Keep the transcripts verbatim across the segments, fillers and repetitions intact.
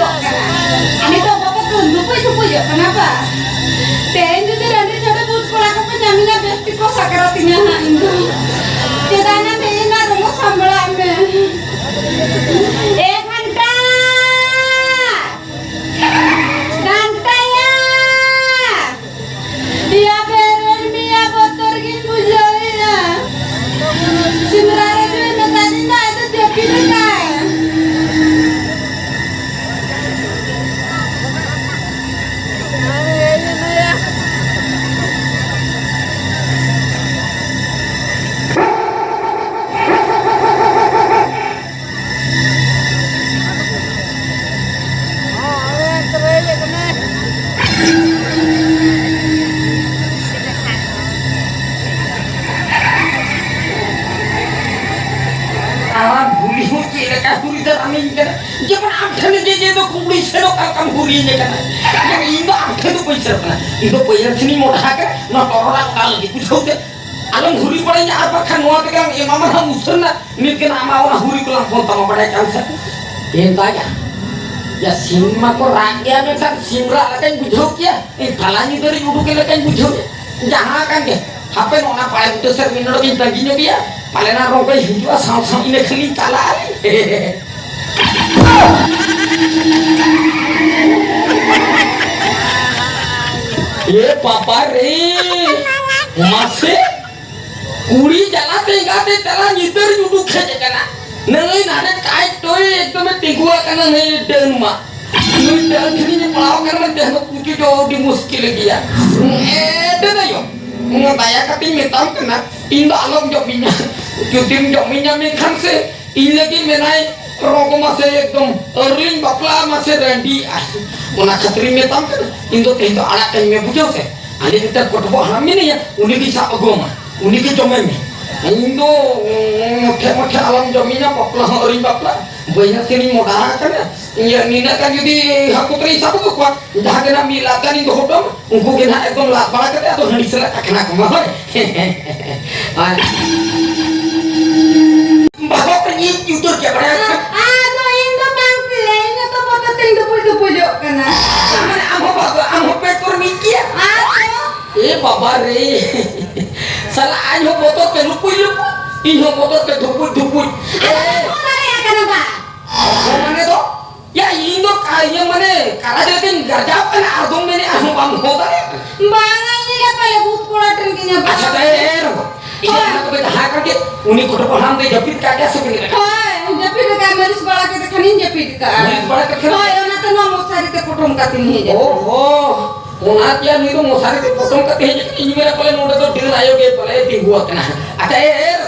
ᱟᱨ ᱱᱤᱛᱚᱜ ᱵᱟᱠᱚ ᱛᱩ-, ᱫᱩᱯᱩᱡ ᱫᱩᱯᱩᱡᱚᱜ ᱠᱟᱱᱟ ᱵᱟ? ᱛᱮᱦᱮᱧ ᱡᱩᱫᱤ ᱨᱟᱺᱰᱤ ᱪᱷᱟᱹᱰᱣᱤ ᱵᱩᱴ ᱠᱚᱲᱟ ᱠᱚᱠᱚ ᱧᱟᱢᱤᱧᱟ, ᱵᱮᱥ ᱴᱷᱤᱠ ᱠᱚ ᱥᱟᱠᱨᱟᱛᱤᱧᱟ ᱦᱟᱸᱜ ᱤᱧ ᱫᱚ᱾ ᱪᱮᱫᱟᱜ ᱱᱟ ᱛᱮᱦᱮᱧ ᱢᱟ ᱨᱩᱢᱩ ᱥᱟᱢᱵᱲᱟᱜ ᱢᱮ᱾ ᱮ ᱜᱷᱟᱱᱴᱟ! ᱜᱷᱟᱱᱴᱟᱭᱟ! ᱮᱭᱟ ᱵᱮᱨᱮᱞ ᱢᱮᱭᱟ, ᱵᱚᱛᱚᱨ ᱜᱤᱧ ᱵᱩᱡᱷᱟᱹᱣᱮᱫᱼᱟ᱾ ᱥᱮᱸᱫᱽᱨᱟ ᱨᱮ ᱡᱩᱫᱤ ᱢᱮᱛᱟ ᱫᱤᱧ ᱫᱚ, ᱟᱫᱚ ᱡᱟᱹᱯᱤᱫ ᱟᱠᱟᱫ᱾ ᱟᱨ ᱵᱩᱲᱦᱤ ᱦᱚᱸ ᱪᱮᱫ ᱞᱮᱠᱟ ᱦᱩᱨᱤ ᱫᱟᱨᱟᱢᱤᱧ ᱠᱟᱱᱟ, ᱡᱮᱢᱚᱱ ᱟᱢ ᱴᱷᱮᱱ ᱜᱮ ᱡᱮ ᱫᱚ ᱠᱩᱢᱵᱽᱲᱩᱭ ᱥᱮᱱᱚᱜ ᱠᱟᱱ ᱠᱟᱱ ᱦᱩᱨᱤᱧ ᱠᱟᱱᱟ᱾ ᱤᱧ ᱫᱚ ᱟᱢ ᱴᱷᱮᱱ ᱫᱚ ᱵᱟᱹᱧ ᱥᱮᱱᱚᱜ ᱠᱟᱱᱟ, ᱤᱧ ᱫᱚ ᱯᱟᱹᱭᱞᱟᱹ ᱥᱮᱱᱤᱧ ᱢᱚᱰᱦᱟ ᱠᱟᱱᱟ, ᱱᱚᱣᱟ ᱴᱚᱨᱚᱰᱟᱝ ᱚᱰᱟᱣ ᱞᱟᱹᱜᱤᱫ, ᱵᱩᱡᱷᱟᱹᱣ ᱠᱮᱫ? ᱟᱞᱚᱢ ᱦᱩᱨᱤ ᱵᱟᱲᱟᱧᱟ, ᱟᱨ ᱵᱟᱠᱷᱟᱱ ᱱᱚᱣᱟ ᱛᱮᱜᱮ ᱟᱢ ᱮᱢᱟᱢᱟ ᱦᱟᱸᱜ ᱢᱩᱥᱟᱹᱱᱟ, ᱱᱤᱛ ᱜᱮ ᱱᱟᱜ ᱟᱢᱟᱜ ᱚᱱᱟ ᱦᱩᱨᱤ ᱠᱚᱞᱟᱝ ᱯᱷᱳᱱ ᱛᱟᱢᱟ, ᱵᱟᱲᱟᱭ ᱠᱟᱱ ᱥᱮ? ᱮᱱ ᱫᱟᱭᱟ, ᱭᱟ ᱥᱤᱢ ᱢᱟᱠᱚ ᱨᱟᱜ ᱜᱮᱭᱟ, ᱢᱮᱱᱠᱷᱟᱱ ᱥᱤᱢ ᱨᱟᱜ ᱞᱮᱠᱟᱧ ᱵᱩᱡᱷᱟᱹᱣ ᱠᱮᱭᱟ, ᱤᱧ ᱛᱟᱞᱟ ᱧᱤᱫᱟᱹ ᱨᱤᱧ ᱩᱰᱩᱠᱮ ᱞᱮᱠᱟᱧ ᱵᱩᱡᱷᱟᱹᱣ ᱠᱮᱭᱟ᱾ ᱡᱟᱦᱟᱸ ᱠᱟᱱ ᱜᱮ, ᱦᱟᱯᱮ ᱱᱚᱜᱼᱚ ᱱᱟ ᱯᱟᱭ ᱵᱩᱴᱟᱹ ᱥᱮᱫ ᱢᱤᱫ ᱰᱚᱸᱰᱮᱠ ᱤᱧ ᱛᱟᱺᱜᱤ ᱧᱚᱜᱮᱭᱟ, ᱯᱟᱞᱮᱱᱟ ᱨᱚᱸᱜᱚᱭ ᱦᱤᱡᱩᱜᱼᱟ, ᱥᱟᱶ ᱥᱟᱶ ᱤᱱᱟᱹ ᱠᱷᱟᱱᱤᱧ ᱪᱟᱞᱟᱜᱼᱟ᱾ ᱮ ᱵᱟᱵᱟ ᱨᱮ, ᱢᱟᱥᱮ ᱠᱩᱲᱤ ᱡᱟᱞᱟ ᱛᱮ ᱮᱸᱜᱟᱛᱮ ᱛᱟᱞᱟ ᱧᱤᱫᱟᱹ ᱨᱤᱧ ᱩᱰᱩᱠ ᱦᱮᱡ ᱟᱠᱟᱱᱟ᱾ ᱱᱟᱹᱭ ᱱᱟᱰᱮ ᱠᱟᱭ ᱴᱚᱭ ᱮᱠᱫᱚᱢᱮ ᱛᱤᱸᱜᱩ ᱟᱠᱟᱱᱟ ᱱᱟᱹᱭ ᱰᱟᱹᱱ ᱢᱟ᱾ ᱱᱩᱭ ᱰᱟᱹᱱ ᱴᱷᱮᱱᱤᱧ ᱯᱟᱲᱟᱣ ᱟᱠᱟᱱᱟ ᱢᱮᱱᱛᱮ ᱦᱚᱸ ᱯᱩᱡᱟᱹ ᱫᱚ ᱟᱹᱰᱤ ᱢᱩᱥᱠᱤᱞ ᱜᱮᱭᱟ᱾ ᱮ ᱰᱟᱹᱱ ᱟᱭᱳ, ᱫᱟᱭᱟ ᱠᱟᱛᱮᱧ ᱢᱮᱛᱟᱢ ᱠᱟᱱᱟ, ᱤᱧ ᱫᱚ ᱟᱞᱚᱢ ᱡᱚᱢᱤᱧᱟ᱾ ᱡᱩᱫᱤᱢ ᱡᱚᱢᱤᱧᱟ ᱢᱮᱱᱠᱷᱟᱱ ᱥᱮ ᱤᱧ ᱞᱟᱹᱜᱤᱫ ᱢᱮᱱᱟᱭ ᱨᱚᱜᱚ ᱢᱟᱥᱮ ᱮᱠᱫᱚᱢ ᱟᱹᱣᱨᱤᱧ ᱵᱟᱯᱞᱟᱜᱼᱟ ᱢᱟᱥᱮ ᱨᱟᱺᱰᱤ ᱟᱭ᱾ ᱚᱱᱟ ᱠᱷᱟᱹᱛᱤᱨᱤᱧ ᱢᱮᱛᱟᱢ ᱠᱟᱱᱟ, ᱤᱧ ᱫᱚ ᱛᱮᱦᱮᱧ ᱫᱚ ᱟᱲᱟᱜ ᱠᱟᱹᱧ ᱢᱮ, ᱵᱩᱡᱷᱟᱹᱣ ᱥᱮ? ᱟᱞᱮ ᱢᱤᱫᱴᱟᱝ ᱠᱚᱴᱵᱚ ᱦᱟᱲᱟᱢ ᱢᱮᱱᱟᱭᱟ, ᱩᱱᱤ ᱜᱮ ᱥᱟᱵ ᱟᱹᱜᱩᱣᱟᱢᱟ, ᱩᱱᱤ ᱜᱮ ᱡᱚᱢᱮ ᱢᱮ᱾ ᱤᱧ ᱫᱚ ᱢᱚᱴᱷᱮ ᱢᱚᱴᱷᱮ ᱟᱞᱚᱢ ᱡᱚᱢᱤᱧᱟ, ᱵᱟᱯᱞᱟ ᱦᱚᱸ ᱟᱹᱣᱨᱤᱧ ᱵᱟᱯᱞᱟᱜᱼᱟ᱾ ᱵᱟᱹᱭᱦᱟᱹᱲ ᱥᱮᱱᱤᱧ ᱢᱚᱰᱟ ᱟᱠᱟᱱᱟ᱾ ᱤᱭᱟᱹ, ᱱᱤᱱᱟᱹᱜ ᱜᱟᱱ ᱡᱩᱫᱤ ᱦᱟᱹᱠᱩ ᱛᱮᱞᱤᱧ ᱥᱟᱵ ᱟᱹᱜᱩ ᱠᱚᱣᱟ, ᱡᱟᱦᱟᱸ ᱜᱮ ᱱᱟᱦᱟᱜ ᱢᱤᱫ ᱞᱟᱫ ᱜᱟᱱᱤᱧ ᱫᱚᱦᱚ ᱦᱚᱴᱚ ᱟᱢᱟ, ᱩᱱᱠᱩ ᱜᱮ ᱱᱟᱦᱟᱜ ᱮᱠᱫᱚᱢ ᱞᱟᱫ ᱵᱟᱲᱟ ᱠᱟᱛᱮ ᱟᱫᱚ ᱦᱟᱺᱰᱤ ᱥᱟᱞᱟᱜ ᱟᱠᱷᱱᱟ ᱠᱚᱢᱟ, ᱦᱳᱭ᱾ ᱟᱨ ᱵᱟᱵᱟ ᱠᱚ ᱤᱧ ᱩᱛᱟᱹᱨ ᱠᱮᱫ ᱵᱟᱲᱟᱭᱟ᱾ ᱟᱫᱚ ᱤᱧ ᱫᱚ ᱵᱟᱝ ᱯᱮ, ᱤᱧ ᱦᱚᱸᱛᱚ ᱵᱚᱛᱚᱨ ᱛᱮᱧ ᱫᱚ ᱮ ᱵᱟᱵᱟ ᱨᱮ᱾ ᱥᱟᱞᱟ ᱟᱡ ᱦᱚᱸ ᱵᱚᱛᱚᱨ ᱛᱮ ᱞᱩᱯᱩᱭ ᱞᱩᱯᱩᱭ, ᱤᱧ ᱦᱚᱸ ᱵᱚᱛᱚᱨ ᱛᱮ ᱫᱷᱩᱯᱩᱭ ᱫᱷᱩᱯᱩᱭ᱾ ᱮ, ᱟᱫᱚ ᱵᱟᱠᱚ ᱫᱟᱲᱮᱭᱟᱜ ᱠᱟᱱᱟ ᱵᱟ᱾ ᱚ, ᱢᱟᱱᱮ ᱫᱚ? ᱭᱟ, ᱤᱧ ᱫᱚ ᱠᱟ-, ᱤᱭᱟᱹ ᱢᱟᱱᱮ ᱠᱟᱨᱟ ᱡᱟᱹᱛᱤᱧ ᱜᱟᱨᱡᱟᱣ ᱠᱟᱱᱟ ᱟᱨ ᱫᱚᱢ ᱢᱮᱱᱮᱫᱼᱟ ᱦᱚᱸ ᱵᱟᱢ ᱦᱚᱦᱚ ᱫᱟᱲᱮᱭᱟᱜ ᱠᱟᱱᱟ᱾ ᱵᱟᱝᱟ, ᱤᱧ ᱞᱟᱹᱭᱟ ᱯᱟᱞᱮ ᱵᱷᱩᱛ ᱠᱚᱲᱟ ᱴᱷᱮᱱ ᱜᱮ ᱧᱟᱯᱟᱢ᱾ ᱟᱪᱪᱷᱟ, ᱮ, ᱮ, ᱨᱚᱠᱚᱡ᱾ ᱤᱭᱟᱹ, ᱦᱳᱭ᱾ ᱚᱱᱟ ᱠᱚᱫᱚ ᱡᱟᱦᱟᱸ ᱠᱟᱱ ᱜᱮ, ᱩᱱᱤ ᱠᱚᱴᱚᱠ ᱦᱟᱲᱟᱢ ᱫᱚᱭ ᱡᱟᱹᱯᱤᱫ ᱠᱟᱜ ᱜᱮᱭᱟ ᱥᱮ ᱵᱮᱸᱜᱮᱫ ᱟᱠᱟᱫ? ᱦᱳᱭ, ᱡᱟᱹᱯᱤᱫ ᱟᱠᱟᱫ, ᱢᱟᱹᱞᱤᱥ ᱵᱟᱲᱟ ᱠᱮᱫᱮ ᱠᱷᱟᱱᱤᱧ ᱡᱟᱹᱯᱤᱫ ᱟᱠᱟᱫᱼᱟ᱾ ᱢᱟᱹᱞᱤᱥ ᱵᱟᱲᱟ ᱠᱮᱫ ᱠᱷᱟᱱ? ᱦᱳᱭ, ᱚᱱᱟᱛᱮ ᱱᱚᱣᱟ ᱢᱚᱥᱟᱨᱤ ᱛᱮ ᱯᱚᱴᱚᱢ ᱠᱟᱛᱮᱧ ᱦᱮᱡ ᱟᱠᱟᱱᱟ᱾ ᱚ ᱦᱚ, ᱚᱱᱟ ᱛᱮᱭᱟ ᱱᱩᱭ ᱫᱚ ᱢᱚᱥᱟᱨᱤ ᱛᱮ ᱯᱚᱴᱚᱢ ᱠᱟᱛᱮ ᱦᱮᱡ ᱟᱠᱟᱱᱟ, ᱤᱧ ᱢᱮᱱᱟ ᱯᱟᱞᱮ ᱱᱚᱰᱮ ᱫᱚ ᱰᱟᱹᱱ ᱟᱭᱳ ᱜᱮ ᱯᱟᱞᱮ ᱛᱤᱸᱜᱩ ᱟᱠᱟᱱᱟ᱾ ᱟᱪᱪᱷᱟ, ᱮ, ᱮ,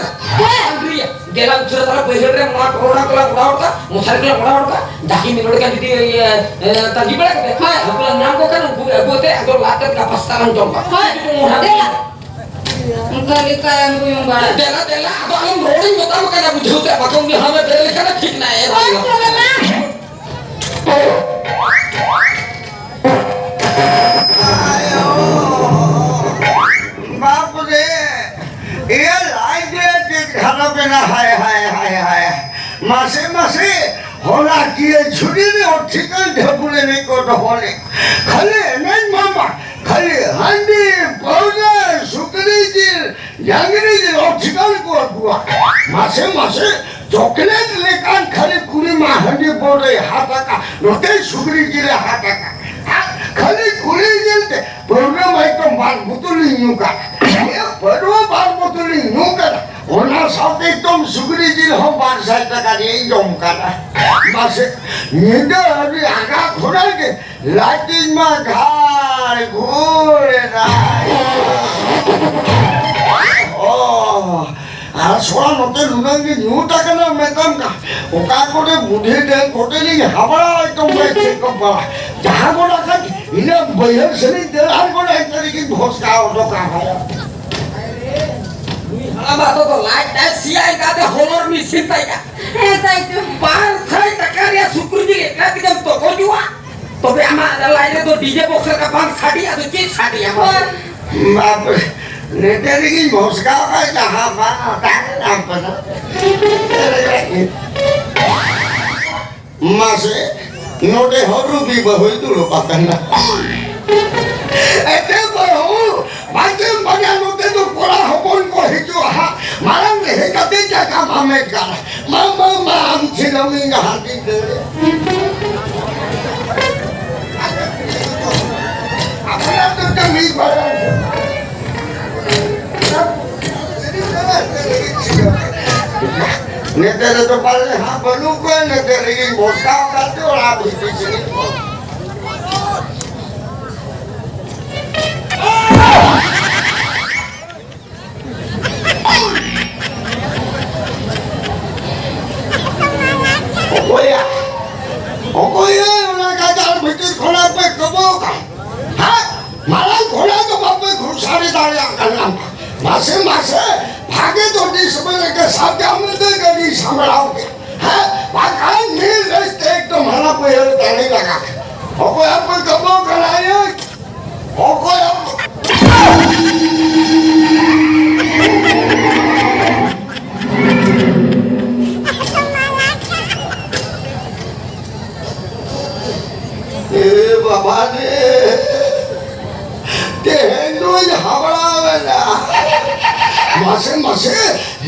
ᱦᱮᱸ᱾ ᱟᱱᱰᱨᱤᱭᱟ, ᱫᱮᱞᱟ ᱩᱥᱟᱹᱨᱟ ᱛᱟᱞᱟ ᱵᱟᱹᱭᱦᱟᱹᱲ ᱨᱮ ᱱᱚᱣᱟ ᱴᱚᱨᱚᱰᱟᱝ ᱠᱚᱞᱟᱝ ᱚᱰᱟᱣ ᱦᱚᱴᱚ ᱠᱟᱜᱼᱟ, ᱢᱚᱥᱟᱨᱤ ᱠᱚᱞᱟᱝ ᱚᱰᱟᱣ ᱦᱚᱴᱚ ᱠᱟᱜᱼᱟ, ᱡᱟᱦᱟᱸᱭ ᱢᱤᱫ ᱦᱚᱲ ᱜᱟᱱ ᱡᱩᱫᱤ, ᱮ, ᱮ, ᱛᱟᱺᱜᱤ ᱵᱟᱲᱟ ᱠᱟᱛᱮ, ᱦᱳᱭ᱾ ᱩᱱᱠᱩ ᱞᱟᱝ ᱧᱟᱢ ᱠᱚ ᱠᱷᱟᱱ ᱩᱱᱠᱩ ᱜᱮ ᱟᱹᱜᱩ ᱠᱟᱛᱮ ᱟᱫᱚ ᱞᱟᱫ ᱠᱟᱛᱮ ᱜᱟᱯᱟ ᱥᱮᱛᱟᱜ ᱞᱟᱝ ᱡᱚᱢ ᱠᱚᱣᱟ᱾ ᱦᱳᱭ᱾ ᱩᱱᱠᱩ ᱫᱚ ᱢᱚᱦᱟ ᱫᱮᱞᱟ᱾ ᱚᱱᱠᱟ ᱜᱮ ᱠᱟᱭᱟᱢ ᱜᱩᱭᱩᱝ ᱵᱟᱲᱟ᱾ ᱫᱮᱞᱟ, ᱫᱮᱞᱟ, ᱟᱫᱚ ᱟᱞᱚᱢ ᱨᱚᱲᱤᱧ ᱢᱮᱛᱟᱢ ᱠᱟᱱᱟ, ᱵᱩᱡᱷᱟᱹᱣ ᱛᱮ ᱵᱟᱠᱚ ᱩᱱᱤ ᱦᱟᱢᱮ ᱵᱮᱨᱮᱫ ᱞᱮᱠᱷᱟᱱ ᱴᱷᱤᱠ ᱱᱟ ᱮ ᱦᱳᱭ, ᱵᱟᱝ᱾ ᱛᱚᱵᱮ ᱢᱟ᱾ ᱵᱟᱯ ᱨᱮ, ᱤᱭᱟᱹ ᱞᱟᱡ ᱨᱮ ᱪᱮᱫ ᱠᱷᱟᱨᱟᱯ ᱮᱱᱟ, ᱦᱟᱭ, ᱦᱟᱭ, ᱦᱟᱭ, ᱦᱟᱭ᱾ ᱢᱟᱥᱮ, ᱢᱟᱥᱮ, ᱦᱚᱞᱟ ᱠᱤᱭᱟᱹ ᱡᱷᱩᱨᱤ ᱨᱮ ᱦᱚᱸ ᱴᱷᱤᱠᱟᱹᱱ ᱰᱷᱟᱹᱵᱩ ᱨᱮ ᱠᱚ ᱫᱚᱦᱚ ᱞᱮᱫ᱾ ᱠᱷᱟᱹᱞᱤ ᱮᱱᱮᱡ ᱢᱟᱢᱟ, ᱠᱷᱟᱹᱞᱤ ᱦᱟᱺᱰᱤ, ᱯᱟᱹᱣᱨᱟᱹ, ᱥᱩᱠᱨᱤ ᱡᱤᱞ, ᱰᱟᱝᱨᱤ ᱡᱤᱞ ᱦᱚᱸ ᱴᱷᱤᱠᱟᱹᱱ ᱠᱚ ᱟᱹᱜᱩᱣᱟ᱾ ᱢᱟᱥᱮ, ᱢᱟᱥᱮ, ᱪᱚᱠᱞᱮᱴ ᱞᱮᱠᱟᱱ ᱠᱷᱟᱹᱞᱤ ᱠᱩᱲᱤ ᱢᱟ ᱦᱟᱺᱰᱤ ᱯᱟᱹᱣᱨᱟᱹᱭ ᱦᱟᱛ ᱟᱠᱟ, ᱱᱚᱛᱮ ᱥᱩᱠᱨᱤ ᱡᱤᱞᱮ ᱦᱟᱛ ᱟᱠᱟ᱾ ᱟᱨ ᱠᱷᱟᱹᱞᱤ ᱠᱩᱲᱤ ᱡᱤᱞ ᱛᱮ ᱯᱟᱹᱣᱨᱟᱹ ᱢᱟ ᱮᱠᱫᱚᱢ ᱵᱟᱨ ᱵᱳᱛᱚᱞᱤᱧ ᱧᱩ ᱠᱟᱜ᱾ ᱮ, ᱯᱟᱹᱣᱨᱟᱹ ᱵᱟᱨ ᱵᱳᱛᱚᱞᱤᱧ ᱧᱩ ᱠᱟᱫᱟ᱾ ᱚᱱᱟ ᱥᱟᱶᱛᱮ ᱮᱠᱫᱚᱢ ᱥᱩᱠᱨᱤ ᱡᱤᱞ ᱦᱚᱸ ᱵᱟᱨ ᱥᱟᱭ ᱴᱟᱠᱟ ᱨᱮᱭᱟᱜ ᱤᱧ ᱡᱚᱢ ᱠᱟᱫᱟ᱾ ᱢᱟᱥᱮ, ᱧᱤᱫᱟᱹ ᱟᱹᱰᱤ ᱟᱸᱜᱟ ᱠᱷᱚᱱᱟᱜ ᱜᱮ ᱞᱟᱡ ᱛᱤᱧ ᱢᱟ ᱜᱷᱟᱲ ᱜᱷᱩᱲ ᱮᱱᱟ᱾ ᱚ, ᱟᱨ ᱥᱚᱲᱟ ᱱᱚᱛᱮ ᱱᱩᱱᱟᱹᱝ ᱜᱮ ᱧᱩᱛ ᱟᱠᱟᱱᱟ, ᱢᱮᱛᱟᱢ ᱠᱟᱱ᱾ ᱚᱠᱟ ᱠᱚᱨᱮ ᱵᱩᱰᱷᱤ ᱰᱟᱹᱱ ᱠᱚᱴᱷᱮᱱᱤᱧ ᱦᱟᱵᱲᱟ, ᱮᱠᱫᱚᱢ ᱵᱟᱭ ᱪᱮᱫ ᱠᱚ ᱵᱟᱲᱟ᱾ ᱡᱟᱦᱟᱸ ᱠᱚ ᱱᱟᱜ ᱠᱷᱟᱱ ᱤᱱᱟᱹ ᱵᱟᱹᱭᱦᱟᱹᱲ ᱥᱮᱱᱤᱧ ᱫᱟᱹᱲ, ᱟᱨ ᱠᱚ ᱱᱟᱜ ᱮᱱᱛᱮ ᱨᱮᱜᱮᱧ ᱵᱷᱚᱥᱠᱟᱣ ᱚᱰᱚᱠᱟ᱾ ᱱᱩᱭ ᱦᱟᱲᱟᱢᱟᱜ ᱫᱚ ᱞᱟᱡ ᱛᱟᱭ ᱥᱤᱭᱟ, ᱮᱱᱠᱟᱛᱮ ᱦᱚᱞᱚᱨ ᱢᱮᱥᱤᱱ ᱛᱟᱭ ᱠᱟ᱾ ᱦᱮᱸ, ᱛᱟᱭ ᱛᱚ᱾ ᱵᱟᱨ ᱥᱟᱭ ᱴᱟᱠᱟ ᱨᱮᱭᱟᱜ ᱥᱩᱠᱨᱤ ᱡᱤᱞ ᱮᱠᱞᱟ ᱛᱮᱜᱮᱢ ᱛᱚᱜᱚᱡᱚᱜᱼᱟ? ᱛᱚᱵᱮ ᱟᱢᱟᱜ ᱞᱟᱡ ᱨᱮᱫᱚ ᱰᱤᱡᱮ ᱵᱚᱠᱥ ᱞᱮᱠᱟ ᱵᱟᱝ ᱥᱟᱰᱮᱭᱟ, ᱟᱫᱚ ᱪᱮᱫ ᱥᱟᱰᱮᱭᱟ? ᱦᱳᱭ᱾ ᱵᱟᱯ ᱨᱮ, ᱱᱮᱛᱟᱨ ᱨᱮᱜᱮᱧ ᱵᱷᱚᱥᱠᱟᱣ ᱠᱟᱜ ᱡᱟᱦᱟᱸ ᱵᱟᱝ ᱛᱟᱦᱮᱸ ᱠᱟᱱ ᱛᱟᱦᱮᱸ᱾ ᱢᱟᱥᱮ, ᱱᱚᱰᱮ ᱦᱚᱸ ᱨᱩᱵᱤ ᱵᱟᱹᱦᱩᱭ ᱫᱩᱲᱩᱵ ᱟᱠᱟᱱᱟ᱾ ᱮᱛᱮ ᱵᱟᱹᱦᱩ, ᱦᱤᱡᱩᱜᱼᱟ ᱦᱟᱸᱜ, ᱢᱟᱲᱟᱝ ᱨᱮ ᱦᱮᱡ ᱠᱟᱛᱮ ᱡᱟᱭᱜᱟ ᱵᱟᱢ ᱮᱢ ᱠᱟᱱᱟ᱾ ᱢᱟ, ᱢᱟ, ᱢᱟ, ᱟᱢ ᱥᱤᱱᱟᱹᱢᱤ ᱜᱟᱦᱟᱨ ᱜᱤᱫᱽᱨᱟᱹ᱾ ᱟᱯᱱᱟᱨ ᱫᱚ ᱠᱟᱹᱢᱤ ᱵᱟᱲᱟᱭ᱾ ᱱᱮᱛᱮ ᱨᱮᱫᱚ ᱯᱟᱞᱮ ᱦᱟᱸᱜ ᱵᱟᱹᱱᱩᱜ ᱠᱚᱣᱟ, ᱱᱮᱛᱮ ᱨᱮᱜᱮᱧ ᱵᱷᱚᱨᱥᱟ ᱟᱠᱟᱫ ᱛᱮ ᱚᱲᱟᱜ ᱵᱷᱤᱛᱤᱨ ᱥᱮᱫ᱾ ᱚᱠᱚᱭᱟ? ᱚᱠᱚᱭᱮ ᱚᱱᱟ ᱜᱟᱡᱟᱲ ᱵᱷᱤᱛᱤᱨ ᱠᱷᱚᱱᱟᱜ ᱯᱮ ᱠᱚᱵᱚᱜ ᱠᱟᱱ? ᱦᱮᱸ? ᱢᱟᱲᱟᱝ ᱠᱷᱚᱱᱟᱜ ᱫᱚ ᱵᱟᱯᱮ ᱜᱷᱩᱥᱟᱲᱤ ᱫᱟᱲᱮᱭᱟᱜ ᱠᱟᱱᱟ᱾ ᱢᱟᱥᱮ, ᱢᱟᱥᱮ, ᱵᱷᱟᱜᱮ ᱫᱚ ᱰᱤᱥᱯᱞᱮ ᱜᱮ ᱥᱟᱵ ᱠᱟᱜ ᱢᱮ, ᱫᱟᱹᱭ ᱜᱟᱹᱰᱤ ᱥᱟᱢᱵᱲᱟᱣ ᱠᱮᱫ᱾ ᱦᱮᱸ? ᱵᱟᱠᱷᱟᱱ ᱱᱤᱭᱟᱹ ᱨᱮᱥ ᱛᱮ ᱮᱠᱫᱚᱢ ᱦᱟᱱᱟ ᱯᱟᱹᱭᱦᱟᱹ ᱨᱮ ᱫᱟᱲᱮ ᱞᱟᱜᱟ᱾ ᱚᱠᱚᱭ ᱟᱯᱮ ᱠᱚᱵᱚᱜ ᱠᱟᱱᱟ, ᱮᱭ? ᱚᱠᱚᱭ? ᱮ ᱵᱟᱵᱟ ᱨᱮ, ᱛᱮᱦᱮᱧ ᱫᱚᱧ ᱦᱟᱵᱲᱟᱣ ᱮᱱᱟ᱾ ᱢᱟᱥᱮ, ᱢᱟᱥᱮ,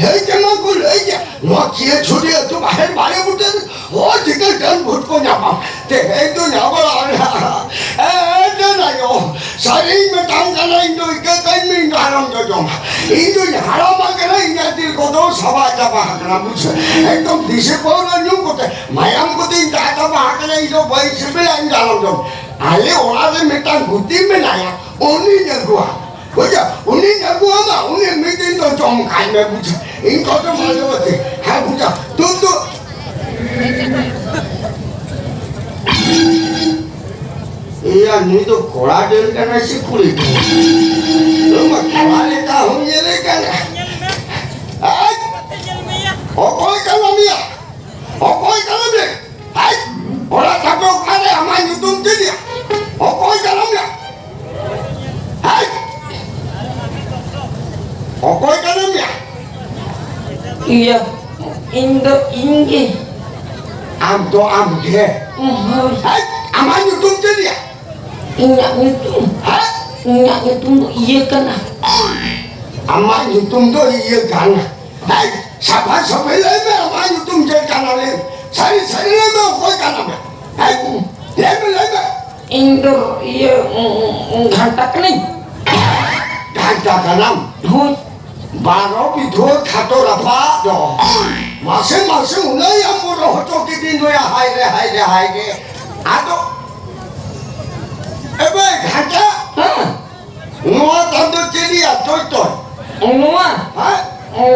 ᱞᱟᱹᱭ ᱠᱟᱱᱟ ᱠᱚ, ᱞᱟᱹᱭ ᱠᱮᱫ᱾ ᱱᱚᱣᱟ ᱠᱤᱭᱟᱹ ᱪᱷᱩᱨᱤ ᱟᱹᱛᱩ ᱵᱟᱦᱮᱨ ᱵᱟᱲᱮ ᱵᱩᱴᱟᱹ ᱨᱮ ᱦᱚᱲ ᱪᱤᱠᱟᱹ ᱰᱟᱹᱱ ᱵᱷᱩᱛ ᱠᱚ ᱧᱟᱯᱟᱢ? ᱛᱮᱦᱮᱧ ᱫᱚ ᱧᱟᱯᱟᱢ ᱮ, ᱮ, ᱰᱟᱹᱱ ᱟᱭᱳ, ᱥᱟᱹᱨᱤᱧ ᱢᱮᱛᱟᱢ ᱠᱟᱱᱟ, ᱤᱧ ᱫᱚ ᱤᱠᱟᱹ ᱠᱟᱹᱧ ᱢᱮ, ᱤᱧ ᱫᱚ ᱦᱟᱲᱟᱢ ᱡᱚᱡᱚᱢ᱾ ᱤᱧ ᱫᱚᱧ ᱦᱟᱲᱟᱢ ᱟᱠᱟᱱᱟ, ᱤᱧᱟᱹᱜ ᱛᱤ ᱠᱚᱫᱚ ᱥᱟᱵᱟ ᱪᱟᱵᱟ ᱟᱠᱟᱱᱟ, ᱵᱩᱡᱷᱟᱹᱣ? ᱮᱠᱫᱚᱢ ᱫᱤᱥᱟᱹ ᱯᱟᱹᱣᱨᱟᱹ ᱧᱩ ᱠᱚᱛᱮ ᱢᱟᱭᱟᱢ ᱠᱚᱛᱮᱧ ᱫᱟᱜ ᱪᱟᱵᱟ ᱟᱠᱟᱱᱟ, ᱤᱧ ᱫᱚ ᱵᱟᱹᱧ ᱥᱤᱵᱤᱞᱟ, ᱤᱧ ᱫᱚ ᱦᱟᱲᱟᱢ ᱡᱚᱡᱚᱢ᱾ ᱟᱞᱮ ᱚᱲᱟᱜ ᱨᱮ ᱢᱤᱫᱴᱟᱝ ᱜᱩᱛᱤ ᱢᱮᱱᱟᱭᱟ, ᱩᱱᱤᱧ ᱟᱹᱜᱩᱣᱟ᱾ ᱵᱩᱡᱷᱟᱹᱣ? ᱩᱱᱤᱧ ᱟᱹᱜᱩᱣᱟᱢᱟ, ᱩᱱᱤ ᱢᱤᱫ ᱫᱤᱱ ᱫᱚ ᱡᱚᱢ ᱠᱟᱭ ᱢᱮ, ᱵᱩᱡᱷᱟᱹᱣ? ᱤᱧ ᱠᱚᱫᱚ ᱢᱟᱞᱚᱵᱚᱛᱤ᱾ ᱦᱮᱸ, ᱵᱩᱡᱷᱟᱹᱣ? ᱛᱩ, ᱛᱩ᱾ ᱮᱭᱟ, ᱱᱩᱭ ᱫᱚ ᱠᱚᱲᱟ ᱰᱟᱹᱱ ᱠᱟᱱᱟᱭ ᱥᱮ ᱠᱩᱲᱤ ᱰᱟᱹᱱ? ᱱᱩᱭ ᱢᱟ ᱠᱚᱲᱟ ᱞᱮᱠᱟ ᱦᱚᱸ ᱧᱮᱞᱮ ᱠᱟᱱᱟ᱾ ᱟᱡ! ᱚᱠᱚᱭ ᱠᱟᱱᱟᱢ ᱭᱟ? ᱚᱠᱚᱭ ᱠᱟᱱᱟᱢ ᱭᱟ? ᱦᱮᱡ! ᱚᱲᱟᱜ ᱛᱟᱯᱮ ᱚᱠᱟᱨᱮ? ᱟᱢᱟᱜ ᱧᱩᱛᱩᱢ ᱪᱮᱫ ᱭᱟ? ᱚᱠᱚᱭ ᱠᱟᱱᱟᱢ ᱭᱟ? ᱦᱮᱡ! ᱚᱠᱚᱭ ᱠᱟᱱᱟᱢ ᱭᱟ? ᱤᱭᱟᱹ, ᱤᱧ ᱫᱚ ᱤᱧ ᱜᱮ᱾ ᱟᱢ ᱫᱚ ᱟᱢ ᱜᱮ? ᱦᱳᱭ᱾ ᱦᱮᱡ! ᱟᱢᱟᱜ ᱧᱩᱛᱩᱢ ᱪᱮᱫ ᱭᱟ? ᱤᱧᱟᱜ ᱧᱩᱛᱩᱢ? ᱦᱮᱸ? ᱤᱧᱟᱜ ᱧᱩᱛᱩᱢ ᱫᱚ ᱤᱭᱟᱹ ᱠᱟᱱᱟ᱾ ᱟᱢᱟᱜ ᱧᱩᱛᱩᱢ ᱫᱚ ᱤᱭᱟᱹ ᱠᱟᱱᱟ᱾ ᱦᱮᱸ, ᱥᱟᱯᱷᱟ ᱥᱟᱹᱯᱷᱤ ᱞᱟᱹᱭ ᱢᱮ, ᱟᱢᱟᱜ ᱧᱩᱛᱩᱢ ᱪᱮᱫ ᱠᱟᱱᱟ? ᱞᱟᱹᱭ ᱢᱮ᱾ ᱥᱟᱹᱨᱤ ᱥᱟᱹᱨᱤ ᱞᱟᱹᱭ ᱢᱮ, ᱚᱠᱚᱭ ᱠᱟᱱᱟᱢ? ᱦᱮᱸ, ᱞᱟᱹᱭ ᱢᱮ, ᱞᱟᱹᱭ ᱢᱮ᱾ ᱤᱧ ᱫᱚ ᱤᱭᱟᱹ, ᱩᱸ, ᱩᱸ, ᱜᱷᱟᱱᱴᱟ ᱠᱟᱹᱱᱟᱹᱧ᱾ ᱜᱷᱟᱱᱴᱟ ᱠᱟᱱᱟᱢ? ᱦᱳᱭ᱾ ᱵᱟᱨᱚ ᱵᱤᱫᱷᱩᱣᱟᱹ ᱠᱷᱟᱴᱚ ᱨᱟᱯᱟᱜ ᱫᱚ᱾ ᱢᱟᱥᱮ, ᱢᱟᱥᱮ, ᱩᱱᱟᱹᱜ ᱮᱢ ᱵᱚᱨᱚ ᱦᱚᱪᱚ ᱠᱤᱫᱤᱧ ᱫᱚᱭᱟ, ᱦᱟᱭ ᱨᱮ, ᱦᱟᱭ ᱨᱮ, ᱦᱟᱭ ᱨᱮ᱾ ᱟᱫᱚ, ᱮᱵᱮ ᱜᱷᱟᱱᱴᱟ, ᱦᱮᱸ᱾ ᱱᱚᱣᱟ ᱛᱟᱢ ᱫᱚ ᱪᱮᱫ ᱨᱮᱭᱟᱜ ᱴᱚᱭ ᱴᱚᱭ? ᱱᱚᱣᱟ? ᱦᱮᱸ?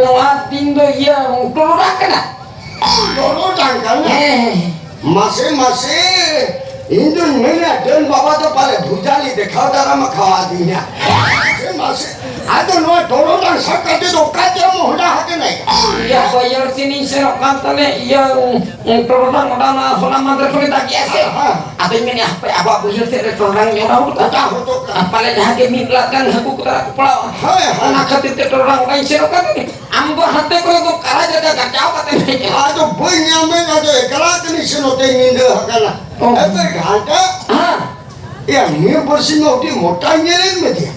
ᱱᱚᱣᱟ ᱛᱤᱧ ᱫᱚ ᱤᱭᱟᱹ, ᱴᱚᱨᱚᱰᱟᱝ ᱠᱟᱱᱟ᱾ ᱴᱚᱨᱚᱰᱟᱝ ᱠᱟᱱᱟ? ᱦᱮᱸ᱾ ᱢᱟᱥᱮ, ᱢᱟᱥᱮ, ᱤᱧ ᱫᱚᱧ ᱢᱮᱱᱟ, ᱰᱟᱹᱱ ᱵᱟᱵᱟ ᱫᱚ ᱯᱟᱞᱮ ᱵᱷᱩᱡᱟᱞᱤ ᱫᱮᱠᱷᱟᱣ ᱫᱟᱨᱟᱢ ᱟᱠᱟᱣᱟᱫᱤᱧᱟ᱾ ᱢᱟᱥᱮ, ᱢᱟᱥᱮ, ᱟᱫᱚ ᱱᱚᱣᱟ ᱴᱚᱨᱚᱰᱟᱝ ᱥᱟᱵ ᱠᱟᱛᱮ ᱫᱚ ᱚᱠᱟ ᱪᱚ ᱢᱚᱦᱰᱟ ᱟᱠᱟᱱᱟᱭ? ᱤᱭᱟᱹ, ᱵᱟᱹᱭᱦᱟᱹᱲ ᱥᱮᱱᱤᱧ ᱥᱮᱱᱚᱜ ᱠᱟᱱ ᱛᱟᱞᱮ, ᱤᱭᱟᱹ, ᱴᱚᱨᱚᱰᱟᱝ ᱚᱰᱟᱣ ᱱᱟ, ᱦᱚᱞᱟ ᱢᱟᱫᱷᱮᱨ ᱠᱷᱚᱱ ᱮ ᱫᱟᱜ ᱜᱮᱭᱟ ᱥᱮ? ᱦᱮᱸ᱾ ᱟᱫᱚᱧ ᱢᱮᱱᱮᱫᱼᱟ, ᱦᱟᱯᱮ ᱟᱵᱚᱣᱟᱜ ᱵᱟᱹᱭᱦᱟᱹᱲ ᱥᱮᱫ ᱨᱮ ᱴᱚᱨᱚᱰᱟᱝ ᱤᱧ ᱚᱰᱟᱣ ᱦᱚᱴᱚ ᱠᱟᱜᱼᱟ᱾ ᱚᱰᱟᱣ ᱦᱚᱴᱚ ᱠᱟᱜᱼᱟ᱾ ᱟᱨ ᱯᱟᱞᱮ ᱡᱟᱦᱟᱸ ᱜᱮ ᱢᱤᱫ ᱞᱟᱜ ᱜᱟᱱ ᱦᱟᱹᱠᱩ ᱠᱚ ᱛᱟᱨᱟ ᱠᱚ ᱯᱟᱲᱟᱣᱟ᱾ ᱦᱳᱭ, ᱦᱳᱭ᱾ ᱚᱱᱟ ᱠᱷᱟᱹᱛᱤᱨ ᱛᱮ ᱴᱚᱨᱚᱰᱟᱝ ᱚᱰᱟᱣ ᱤᱧ ᱥᱮᱱᱚᱜ ᱠᱟᱱ ᱛᱟᱦᱮᱸᱫ᱾ ᱟᱢ ᱫᱚ ᱦᱟᱱᱛᱮ ᱠᱚᱨᱮ ᱫᱚ ᱠᱟᱨᱟ ᱡᱟᱭᱜᱟ ᱜᱟᱪᱟᱣ ᱠᱟᱛᱮ ᱦᱮᱡ ᱮᱱᱟ᱾ ᱟᱫᱚ ᱵᱟᱹᱧ ᱧᱟᱢᱮᱫ, ᱟᱫᱚ ᱮᱠᱞᱟ ᱛᱮᱞᱤᱧ ᱥᱮᱱᱚᱜ ᱛᱮ ᱧᱤᱫᱟᱹ ᱟᱠᱟᱱᱟ᱾ ᱚ᱾ ᱮᱱᱛᱮ ᱜᱷᱟᱱᱴᱟ᱾ ᱦᱮᱸ᱾ ᱮᱭᱟ, ᱱᱤᱭᱟᱹ ᱵᱟᱨᱥᱤᱧ ᱢᱟ ᱟᱹᱰᱤ ᱢᱚᱴᱟᱧ ᱧᱮᱞᱮᱫ ᱢᱮ ᱫᱤᱭᱟ᱾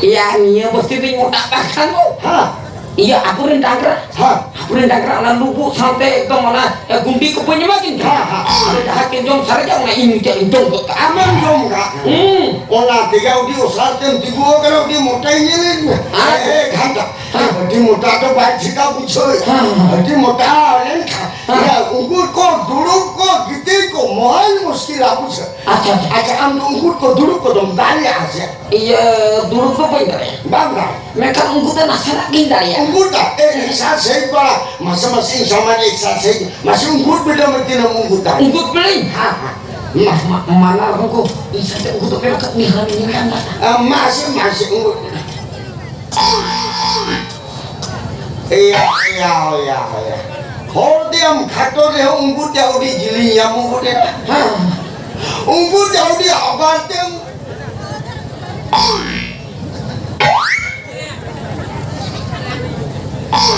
ᱮᱭᱟ, ᱱᱤᱭᱟᱹ ᱵᱟᱨᱥᱤᱧ ᱫᱚᱧ ᱢᱚᱴᱟᱜ ᱠᱟᱱ ᱠᱷᱟᱱ ᱫᱚ᱾ ᱦᱮᱸ᱾ ᱤᱭᱟᱹ, ᱟᱵᱚᱨᱮᱱ ᱰᱟᱝᱨᱟ᱾ ᱦᱮᱸ᱾ ᱟᱵᱚᱨᱮᱱ ᱰᱟᱝᱨᱟ ᱚᱱᱟ ᱞᱩᱵᱩᱜ ᱥᱟᱶᱛᱮ ᱮᱠᱫᱚᱢ ᱚᱱᱟ, ᱮ, ᱜᱩᱸᱰᱤ ᱠᱚ ᱵᱟᱹᱧ ᱮᱢᱟ ᱠᱤᱱ ᱠᱟᱱᱟ? ᱦᱮᱸ, ᱦᱮᱸ᱾ ᱟᱫᱚ ᱡᱟᱦᱟᱸ ᱠᱤᱱ ᱡᱚᱢ ᱥᱟᱨᱮᱡᱟ, ᱚᱱᱟ ᱤᱧ ᱢᱤᱫᱴᱮᱡ ᱤᱧ ᱡᱚᱢ ᱜᱚᱫ ᱠᱟᱜᱼᱟ᱾ ᱟᱢᱮᱢ ᱡᱚᱢ ᱠᱟᱜ? ᱦᱩᱸ᱾ ᱚᱱᱟ ᱛᱮᱜᱮ ᱟᱹᱰᱤ ᱚᱥᱟᱨ ᱛᱮᱢ ᱛᱤᱸᱜᱩ ᱟᱠᱟᱱᱟ, ᱟᱹᱰᱤ ᱢᱚᱴᱟᱧ ᱧᱮᱞᱮᱫ ᱢᱮ᱾ ᱦᱮᱸ᱾ ᱮ, ᱮ, ᱜᱷᱟᱱᱴᱟ᱾ ᱦᱮᱸ᱾ ᱟᱹᱰᱤ ᱢᱚᱴᱟ ᱫᱚ ᱵᱟᱭ ᱪᱤᱠᱟ ᱵᱩᱡᱷᱟᱹᱣ᱾ ᱦᱮᱸ, ᱦᱮᱸ᱾ ᱟᱹᱰᱤ ᱢᱚᱴᱟ ᱞᱮᱱᱠᱷᱟᱱ᱾ ᱦᱮᱸ᱾ ᱮ, ᱩᱱᱠᱩ ᱠᱚ ᱫᱩᱲᱩᱵ ᱠᱚ ᱜᱤᱛᱤᱡ ᱠᱚ ᱢᱚᱦᱟᱱ ᱢᱩᱥᱠᱤᱞᱟ ᱵᱩᱡᱷᱟᱹᱣ᱾ ᱟᱪᱪᱷᱟ, ᱟᱪᱪᱷᱟ᱾ ᱟᱪᱪᱷᱟ, ᱟᱢ ᱫᱚ ᱩᱱᱠᱩ ᱠᱚ ᱫᱩᱲᱩᱵ ᱠᱚᱫᱚᱢ ᱫᱟᱲᱮᱭᱟᱜᱼᱟ ᱥᱮ? ᱤᱭᱟᱹ, ᱫᱩᱲᱩᱵ ᱫᱚ ᱵᱟᱹᱧ ᱫᱟᱲᱮᱭᱟᱜᱼᱟ᱾ ᱵᱟᱢ ᱫᱟᱲᱮᱭᱟᱜᱼᱟ? ᱢᱮᱱᱠᱷᱟᱱ ᱩᱱᱠᱩ ᱫᱚ ᱱᱟᱥᱮᱱᱟᱜ ᱜᱤᱧ ᱫᱟᱲᱮᱭᱟᱜᱼᱟ᱾ ᱩᱱᱠᱩ ᱫᱚ, ᱮ, exercise ᱵᱟᱲᱟ, ᱢᱟᱥᱮ ᱢᱟᱥᱮ ᱤᱧ ᱥᱟᱢᱟᱱ exercise, ᱢᱟᱥᱮ ᱩᱱᱠᱩ ᱵᱤᱰᱟᱹᱣ ᱢᱮ ᱛᱤᱱᱟᱹᱜ ᱩᱱᱠᱩ ᱫᱟᱲᱮᱭᱟᱜᱼᱟ᱾ ᱩᱱᱠᱩ ᱯᱮᱲᱮᱧ? ᱦᱮᱸ, ᱦᱮᱸ᱾ ᱢᱟ, ᱢᱟ, ᱢᱟᱱᱟ ᱨᱮᱦᱚᱸ ᱠᱚ, ᱤᱧ ᱥᱟᱛᱮ ᱩᱱᱠᱩ ᱫᱚ ᱯᱮᱲᱟ ᱠᱚ ᱢᱤᱫ ᱦᱚᱲ ᱤᱧ ᱧᱟᱢ ᱫᱟ᱾ ᱟ, ᱢᱟᱥᱮ, ᱢᱟᱥᱮ, ᱩᱱᱠᱩ᱾ ᱮᱭᱟ, ᱮᱭᱟ, ᱮᱭᱟ, ᱮᱭᱟ᱾ ᱦᱚᱲ ᱫᱚᱭᱟᱢ ᱠᱷᱟᱴᱚ ᱨᱮᱦᱚᱸ ᱩᱱᱠᱩ ᱛᱮ ᱟᱹᱰᱤ ᱡᱤᱞᱤᱧ ᱧᱟᱢᱚᱜ ᱜᱚᱫᱮ᱾ ᱦᱮᱸ᱾ ᱩᱱᱠᱩ ᱛᱮ ᱟᱹᱰᱤ ᱟᱵᱟᱨ ᱛᱮᱢ᱾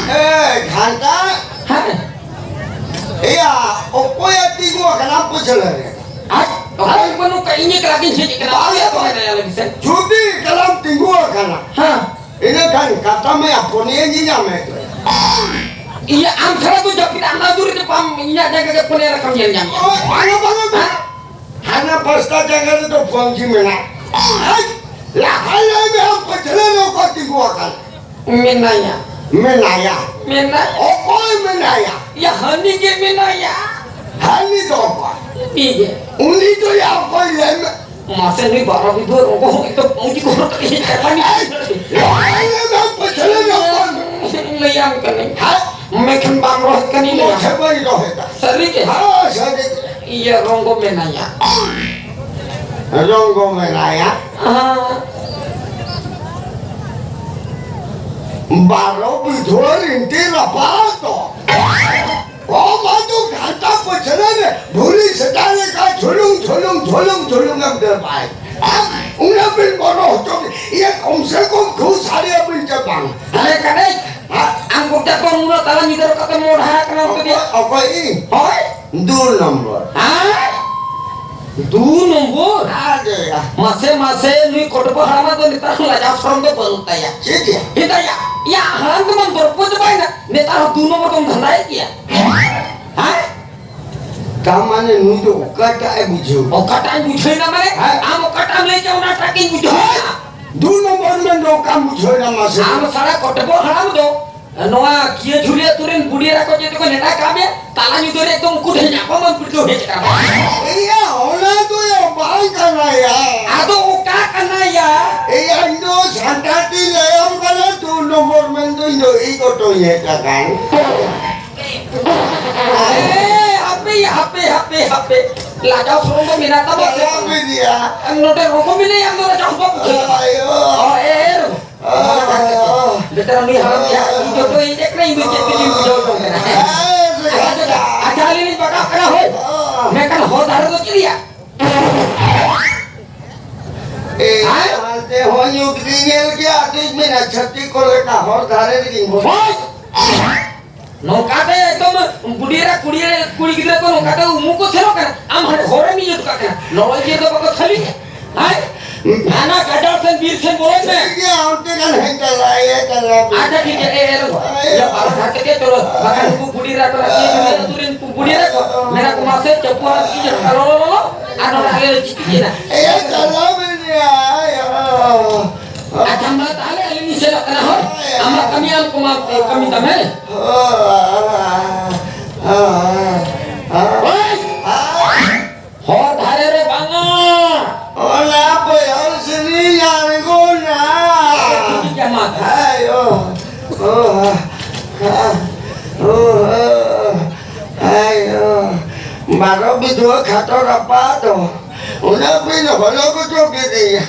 ᱮ, ᱜᱷᱟᱱᱴᱟ᱾ ᱦᱮᱸ᱾ ᱮᱭᱟ, ᱚᱠᱚᱭᱮ ᱛᱤᱸᱜᱩ ᱟᱠᱟᱱᱟ ᱯᱟᱹᱪᱷᱞᱟᱹ ᱨᱮ? ᱟᱡ ᱚᱠᱚᱭ ᱵᱟᱹᱱᱩᱜ ᱠᱟᱭ ᱤᱧ ᱮᱠᱞᱟ ᱜᱤᱧ ᱦᱮᱡ ᱟᱠᱟᱱᱟ᱾ ᱵᱟᱝ ᱭᱟ, ᱵᱟᱝ ᱭᱟ, ᱞᱟᱹᱭ ᱢᱮᱥᱮ᱾ ᱡᱩᱫᱤ ᱮᱠᱞᱟᱢ ᱛᱤᱸᱜᱩ ᱟᱠᱟᱱᱟ, ᱦᱮᱸ᱾ ᱤᱱᱟᱹ ᱠᱷᱟᱱ ᱠᱟᱛᱷᱟ ᱢᱟ ᱯᱩᱱᱭᱟᱹ ᱜᱮ ᱧᱟᱢᱮᱫ ᱫᱚ᱾ ᱤᱭᱟᱹ, ᱟᱢ ᱪᱷᱟᱲᱟ ᱠᱚ ᱡᱟᱹᱯᱤᱫ, ᱟᱢ ᱫᱩᱨ ᱨᱮ ᱵᱟᱢ, ᱤᱧᱟᱜ ᱡᱟᱭᱜᱟ ᱜᱮ ᱯᱩᱱᱭᱟᱹ ᱞᱮᱠᱟᱢ ᱧᱮᱞ ᱧᱟᱢ ᱠᱮᱫᱟ᱾ ᱚ, ᱵᱟᱝᱟ, ᱵᱟᱝᱟ, ᱵᱟᱝᱟ᱾ ᱦᱮᱸ? ᱦᱟᱱᱟ ᱯᱟᱥᱴᱟ ᱡᱟᱭᱜᱟ ᱨᱮᱫᱚ ᱯᱟᱹᱧᱪᱤ ᱢᱮᱱᱟᱜ᱾ ᱟᱡ, ᱞᱟᱦᱟ ᱞᱟᱹᱭ ᱢᱮ, ᱟᱢ ᱯᱟᱹᱪᱷᱞᱟᱹ ᱨᱮ ᱚᱠᱚᱭ ᱛᱤᱸᱜᱩ ᱟᱠᱟᱱᱟ? ᱢᱮᱱᱟᱭᱟ᱾ ᱢᱮᱱᱟᱭᱟ᱾ ᱢᱮᱱᱟᱭᱟ᱾ ᱚᱠᱚᱭ ᱢᱮᱱᱟᱭᱟ? ᱭᱟ, ᱦᱟᱹᱱᱤ ᱜᱮ ᱢᱮᱱᱟᱭᱟ᱾ ᱦᱟᱹᱱᱤ ᱫᱚ ᱚᱠᱚᱭ? ᱤᱧ ᱜᱮ᱾ ᱩᱱᱤ ᱫᱚ ᱭᱟ ᱚᱠᱚᱭ ᱞᱟᱹᱭ ᱢᱮ? ᱢᱟᱥᱮ ᱱᱩᱭ ᱵᱟᱨᱚ ᱵᱤᱫᱷᱩᱣᱟᱹ ᱨᱚᱸᱜᱚ ᱦᱚᱸ ᱮᱠᱫᱚᱢ ᱯᱩᱸᱡᱤ ᱠᱚ ᱦᱚᱨᱚᱜ ᱠᱟᱛᱮ ᱦᱮᱡ ᱟᱠᱟᱱᱟ᱾ ᱮᱭ, ᱞᱟᱦᱟ ᱞᱟᱹᱭ ᱢᱮ, ᱯᱟᱹᱪᱷᱞᱟᱹ ᱨᱮ ᱚᱠᱚᱭ ᱢᱮᱱᱟᱭᱟ? ᱞᱟᱹᱭᱟᱢ ᱠᱟᱹᱱᱟᱹᱧ᱾ ᱦᱮᱸ? ᱢᱮᱠᱷᱟᱱ ᱵᱟᱢ ᱨᱚᱦᱮᱫ ᱠᱟᱹᱱᱟᱹᱧ ᱞᱟᱹᱭᱟ᱾ ᱢᱚᱡᱮ ᱵᱟᱹᱧ ᱨᱚᱦᱮᱫᱟ᱾ ᱥᱟᱹᱨᱤ ᱜᱮ? ᱦᱮᱸ, ᱥᱟᱹᱨᱤ ᱜᱮ᱾ ᱤᱭᱟᱹ, ᱨᱚᱸᱜᱚ ᱢᱮᱱᱟᱭᱟ᱾ ᱨᱚᱸᱜᱚ ᱢᱮᱱᱟᱭᱟ? ᱦᱮᱸ᱾ ᱵᱟᱨᱚ ᱵᱤᱫᱷᱩᱣᱟᱹ ᱨᱤᱱᱴᱤ ᱨᱟᱯᱟᱜ ᱫᱚ᱾ ᱚ, ᱢᱟ ᱫᱚ ᱜᱷᱟᱱᱴᱟ ᱯᱟᱹᱪᱷᱞᱟᱹ ᱨᱮ ᱵᱷᱩᱨᱤ ᱥᱮᱛᱟ ᱞᱮᱠᱟ ᱡᱷᱩᱞᱩᱝ, ᱡᱷᱩᱞᱩᱝ, ᱡᱷᱩᱞᱩᱝ, ᱡᱷᱩᱞᱩᱝ ᱮᱢ ᱫᱟᱹᱲ ᱵᱟᱭ᱾ ᱩᱱᱟᱹᱜ ᱵᱤᱱ ᱵᱚᱨᱚ ᱦᱚᱪᱚ ᱠᱮᱫ᱾ ᱤᱭᱟᱹ, ᱠᱚᱢ ᱥᱮ ᱠᱚᱢ ᱜᱷᱩᱥ ᱥᱟᱰᱮ ᱟᱹᱵᱤᱱ ᱪᱮ ᱵᱟᱝ? ᱟᱞᱮ ᱠᱟᱰᱮᱡ, ᱟᱢ ᱠᱚ ᱪᱟᱛᱚᱢ ᱩᱱᱟᱹᱜ ᱛᱟᱞᱟ ᱧᱤᱫᱟᱹ ᱨᱮ ᱠᱟᱛᱮ ᱢᱚᱰᱦᱟ ᱟᱠᱟᱱᱟ ᱚᱱᱛᱮ ᱫᱚ᱾ ᱚᱠᱚᱭ, ᱚᱠᱚᱭ ᱤᱧ? ᱦᱳᱭ᱾ ᱫᱩ ᱱᱚᱢᱵᱚᱨ᱾ ᱦᱮᱸ? ᱫᱩ ᱱᱚᱢᱵᱚᱨ? ᱟᱨ ᱫᱚ ᱭᱟ᱾ ᱢᱟᱥᱮ, ᱢᱟᱥᱮ, ᱱᱩᱭ ᱠᱚᱴᱵᱚ ᱦᱟᱲᱟᱢᱟᱜ ᱫᱚ ᱱᱮᱛᱟᱨ ᱦᱚᱸ ᱞᱟᱡᱟᱣ ᱥᱚᱨᱚᱢ ᱫᱚ ᱵᱟᱹᱱᱩᱜ ᱛᱟᱭᱟ᱾ ᱪᱮᱫ ᱭᱟ? ᱦᱮᱸ ᱫᱟ ᱭᱟ, ᱭᱟ, ᱦᱟᱲᱟᱢ ᱫᱚ ᱵᱟᱝ ᱫᱚᱨᱯᱚ ᱪᱟᱵᱟᱭᱮᱱᱟ, ᱱᱮᱛᱟᱨ ᱦᱚᱸ ᱫᱩ ᱱᱚᱢᱵᱚᱨ ᱫᱚᱢ ᱫᱷᱟᱱᱫᱟᱭᱮᱫ ᱜᱮᱭᱟ᱾ ᱦᱮᱸ? ᱛᱟ ᱢᱟᱱᱮ ᱱᱩᱭ ᱫᱚ ᱚᱠᱟᱴᱟᱜ ᱮ ᱵᱩᱡᱷᱟᱹᱣ? ᱚᱠᱟᱴᱟᱜ ᱮ ᱵᱩᱡᱷᱟᱹᱣ ᱮᱱᱟ ᱢᱟᱱᱮ? ᱦᱮᱸ? ᱟᱢ ᱚᱠᱟᱴᱟᱜ ᱮᱢ ᱞᱟᱹᱭ ᱠᱮᱫ ᱚᱱᱟᱴᱟᱜ ᱜᱤᱧ ᱵᱩᱡᱷᱟᱹᱣ ᱮᱱᱟ᱾ ᱫᱩ ᱱᱚᱢᱵᱚᱨ ᱢᱮᱱ ᱫᱚ ᱚᱠᱟᱢ ᱵᱩᱡᱷᱟᱹᱣ ᱮᱱᱟ ᱢᱟᱥᱮ? ᱟᱢ ᱥᱟᱲᱟ ᱠᱚᱴᱵᱚ ᱦᱟᱲᱟᱢ ᱫᱚ ᱱᱚᱣᱟ ᱠᱤᱭᱟᱹ ᱡᱷᱩᱨᱤ ᱟᱹᱛᱩ ᱨᱮᱱ ᱵᱩᱰᱷᱤ ᱮᱨᱟ ᱠᱚ ᱪᱮᱫ ᱛᱮᱠᱚ ᱱᱮᱰᱟ ᱠᱟᱜ ᱢᱮᱭᱟ, ᱛᱟᱞᱟ ᱧᱤᱫᱟᱹ ᱨᱮ ᱮᱠᱫᱚᱢ ᱩᱱᱠᱩ ᱴᱷᱮᱱ ᱧᱟᱯᱟᱢ ᱟᱢ ᱯᱤᱲᱫᱟᱹᱣ ᱦᱮᱡ ᱟᱠᱟᱱᱟ᱾ ᱮᱭᱟ, ᱚᱱᱟ ᱫᱚ ᱭᱟ ᱵᱟᱝ ᱠᱟᱱᱟ ᱭᱟ᱾ ᱟᱫᱚ ᱚᱠᱟ ᱠᱟᱱᱟ ᱭᱟ? ᱮᱭᱟ, ᱤᱧ ᱫᱚ ᱥᱟᱱᱛᱟᱲ ᱛᱤᱧ ᱞᱟᱹᱭᱟᱢ ᱠᱟᱱᱟ, ᱫᱩ ᱱᱚᱢᱵᱚᱨ ᱢᱮᱱ ᱫᱚ ᱤᱧ ᱫᱚ ᱤᱧ ᱚᱴᱚᱧ ᱦᱮᱡ ᱟᱠᱟᱱ᱾ ᱮ, ᱦᱟᱯᱮ, ᱦᱟᱯᱮ, ᱦᱟᱯᱮ, ᱦᱟᱯᱮ᱾ ᱞᱟᱡᱟᱣ ᱥᱚᱨᱚᱢ ᱫᱚ ᱢᱮᱱᱟᱜ ᱛᱟᱢᱟ ᱥᱮ ᱵᱟᱝ? ᱟᱞᱚᱢ ᱤᱫᱤᱭᱟ᱾ ᱱᱚᱰᱮ ᱨᱚᱠᱚᱢ ᱢᱮᱱᱟᱭᱟ, ᱟᱢ ᱫᱚ ᱞᱟᱡᱟᱣ ᱵᱟᱢ ᱵᱩᱡᱷᱟᱹᱣᱟ᱾ ᱟᱭᱳ᱾ ᱚ, ᱮ, ᱮᱨ᱾ ᱵᱮᱴᱟ, ᱩᱱᱤ ᱦᱟᱲᱟᱢ ᱜᱮ ᱦᱟᱸᱜ ᱤᱧ ᱡᱚᱛᱚ ᱤᱧ ᱮᱠᱞᱟ ᱤᱧ ᱫᱚ ᱪᱮᱫ ᱛᱮᱜᱮᱧ ᱵᱩᱡᱷᱟᱹᱣ ᱦᱚᱪᱚ ᱠᱟᱱᱟ᱾ ᱟᱪᱪᱷᱟ, ᱟᱪᱪᱷᱟ, ᱟᱪᱪᱷᱟ, ᱟᱹᱞᱤᱧ ᱞᱤᱧ ᱵᱟᱜᱟᱣ ᱠᱟᱱᱟ, ᱦᱳᱭ᱾ ᱢᱮᱱᱠᱷᱟᱱ ᱦᱚᱨ ᱫᱷᱟᱨᱮ ᱫᱚ ᱪᱮᱫ ᱨᱮᱭᱟᱜ? ᱮ, ᱦᱮᱸ? ᱦᱟᱱᱛᱮ ᱦᱚᱸ ᱧᱩᱛ ᱜᱮ ᱧᱮᱞ ᱜᱮᱭᱟ, ᱟᱫᱚᱧ ᱢᱮᱱᱟ, ᱪᱷᱟᱹᱛᱤᱠ ᱠᱚ ᱞᱮᱠᱟ ᱦᱚᱨ ᱫᱷᱟᱨᱮ ᱨᱮᱜᱮᱧ ᱵᱚᱥᱮ᱾ ᱦᱳᱭ! ᱱᱚᱝᱠᱟᱛᱮ ᱮᱠᱫᱚᱢ ᱵᱩᱰᱷᱤ ᱮᱨᱟ ᱠᱩᱲᱤ, ᱠᱩᱲᱤ ᱜᱤᱫᱽᱨᱟᱹ ᱠᱚ ᱱᱚᱝᱠᱟᱛᱮ ᱩᱢᱩᱜ ᱠᱚ ᱥᱮᱱᱚᱜ ᱠᱟᱱᱟ, ᱟᱢ ᱦᱟᱱᱮ ᱦᱚᱨᱮᱢ ᱤᱭᱟᱹ ᱦᱚᱴᱚ ᱠᱟᱜ ᱠᱟᱱᱟ᱾ ᱱᱚᱜᱼᱚᱭ ᱡᱮ ᱫᱚ ᱵᱟᱠᱚ ᱠᱷᱟᱹᱞᱤᱭᱟ᱾ ᱦᱮᱸ? ᱦᱟᱱᱟ ᱜᱟᱡᱟᱲ ᱥᱮᱱ, ᱵᱤᱨ ᱥᱮᱱ ᱵᱚᱞᱚᱱ ᱢᱮ᱾ ᱴᱷᱤᱠ ᱜᱮᱭᱟ, ᱚᱱᱛᱮ ᱜᱟᱱ ᱦᱮᱡ ᱪᱟᱞᱟᱜ, ᱤᱭᱟᱹ ᱪᱟᱞᱟᱜ᱾ ᱟᱪᱪᱷᱟ, ᱴᱷᱤᱠ ᱜᱮᱭᱟ, ᱮ, ᱮ, ᱨᱮ᱾ ᱤᱭᱟᱹ ᱯᱟᱨᱚᱢ ᱠᱟᱛᱮ ᱜᱮ ᱪᱚᱞᱚ᱾ ᱵᱟᱠᱷᱟᱱ ᱩᱱᱠᱩ ᱵᱩᱰᱷᱤ ᱨᱟ ᱠᱚ, ᱤᱭᱟᱹ ᱡᱩᱫᱤ ᱟᱹᱛᱩ ᱨᱮᱱ ᱩᱱᱠᱩ ᱵᱩᱰᱷᱤ ᱨᱟ ᱠᱚ ᱢᱮᱱᱟ ᱠᱚ, "ᱢᱟᱥᱮ ᱪᱟᱹᱯᱩ ᱟᱨ ᱤᱭᱟᱹ ᱞᱚᱞᱚ, ᱞᱚᱞᱚ, ᱟᱨ ᱱᱚᱰᱮ ᱟᱞᱮ ᱞᱮ ᱪᱤᱠᱟᱹ ᱠᱮᱫᱟ?" ᱤᱭᱟᱹ ᱪᱟᱞᱟᱣ ᱢᱮ, ᱤᱭᱟᱹ᱾ ᱟᱪᱪᱷᱟ, ᱢᱟ ᱛᱟᱦᱞᱮ ᱟᱹᱞᱤᱧ ᱞᱤᱧ ᱥᱮᱱᱚᱜ ᱠᱟᱱᱟ, ᱦᱳᱭ᱾ ᱟᱢᱟᱜ ᱠᱟᱹᱢᱤ ᱟᱢ ᱠᱚᱢᱟ, ᱠᱟᱹᱢᱤ ᱛᱟᱢ, ᱦᱮᱸ? ᱦᱳᱭ᱾ ᱦᱚᱨ ᱫᱷᱟᱨᱮ ᱨᱮ ᱵᱟᱝᱟ᱾ ᱚᱱᱟ ᱵᱚᱭᱚᱥ ᱨᱤᱧ ᱟᱬᱜᱚᱱᱟ᱾ ᱴᱷᱤᱠ ᱜᱮᱭᱟ, ᱢᱟ᱾ ᱟᱭᱳ᱾ ᱳ, ᱦᱟ, ᱳ, ᱦᱟ, ᱟᱭᱳ᱾ ᱵᱟᱨᱚ ᱵᱤᱫᱷᱩᱣᱟᱹ ᱠᱷᱟᱴᱚ ᱨᱟᱯᱟᱜ ᱫᱚ᱾ ᱚᱱᱟ ᱵᱤᱱ ᱦᱚᱞᱚ ᱜᱚᱪᱚ ᱠᱮᱫᱮᱭᱟ᱾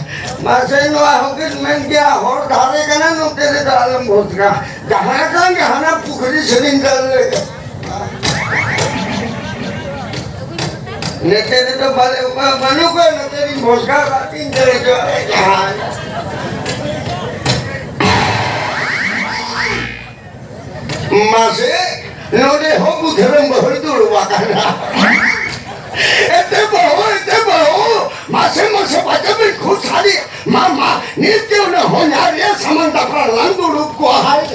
ᱢᱟᱥᱮ ᱱᱚᱣᱟ ᱦᱚᱸᱠᱤᱱ ᱢᱮᱱ ᱠᱮᱭᱟ, ᱦᱚᱨ ᱫᱷᱟᱨᱮ ᱠᱟᱱᱟ, ᱱᱚᱛᱮ ᱨᱮᱫᱚ ᱟᱞᱚᱢ ᱵᱷᱚᱛᱠᱟ᱾ ᱡᱟᱦᱟᱸ ᱠᱟᱱ ᱡᱟᱦᱟᱱᱟᱜ ᱯᱩᱠᱷᱨᱤ ᱥᱮᱱᱤᱧ ᱫᱟᱹᱲ ᱞᱮ᱾ ᱱᱚᱛᱮ ᱨᱮᱫᱚ ᱵᱟᱞᱮ, ᱵᱟᱹᱱᱩᱜ ᱠᱚᱣᱟ, ᱱᱚᱛᱮ ᱨᱤᱧ ᱵᱷᱚᱛᱠᱟ ᱠᱟᱜ ᱛᱤᱧ ᱫᱟᱹᱲ ᱦᱚᱪᱚ ᱟᱞᱮ ᱡᱟᱦᱟᱸ᱾ ᱢᱟᱥᱮ, ᱱᱚᱰᱮ ᱦᱚᱸ ᱵᱩᱫᱷᱨᱟᱢ ᱵᱟᱹᱦᱩᱭ ᱫᱩᱲᱩᱵ ᱟᱠᱟᱱᱟ᱾ ᱮᱛᱮ ᱵᱟᱹᱦᱩ, ᱮᱛᱮ ᱵᱟᱹᱦᱩ, ᱢᱟᱥᱮ, ᱢᱟᱥᱮ, ᱵᱟᱡᱮ ᱵᱤᱱ ᱠᱷᱩᱵ ᱥᱟᱹᱨᱤ᱾ ᱢᱟ, ᱢᱟ, ᱱᱤᱛ ᱜᱮ ᱚᱱᱟ ᱦᱚᱧᱦᱟᱨ ᱨᱮᱭᱟᱜ ᱥᱟᱢᱟᱱ ᱫᱟᱯᱨᱟ ᱞᱟᱝ ᱫᱩᱲᱩᱵ ᱠᱚᱣᱟ᱾ ᱦᱟᱭ,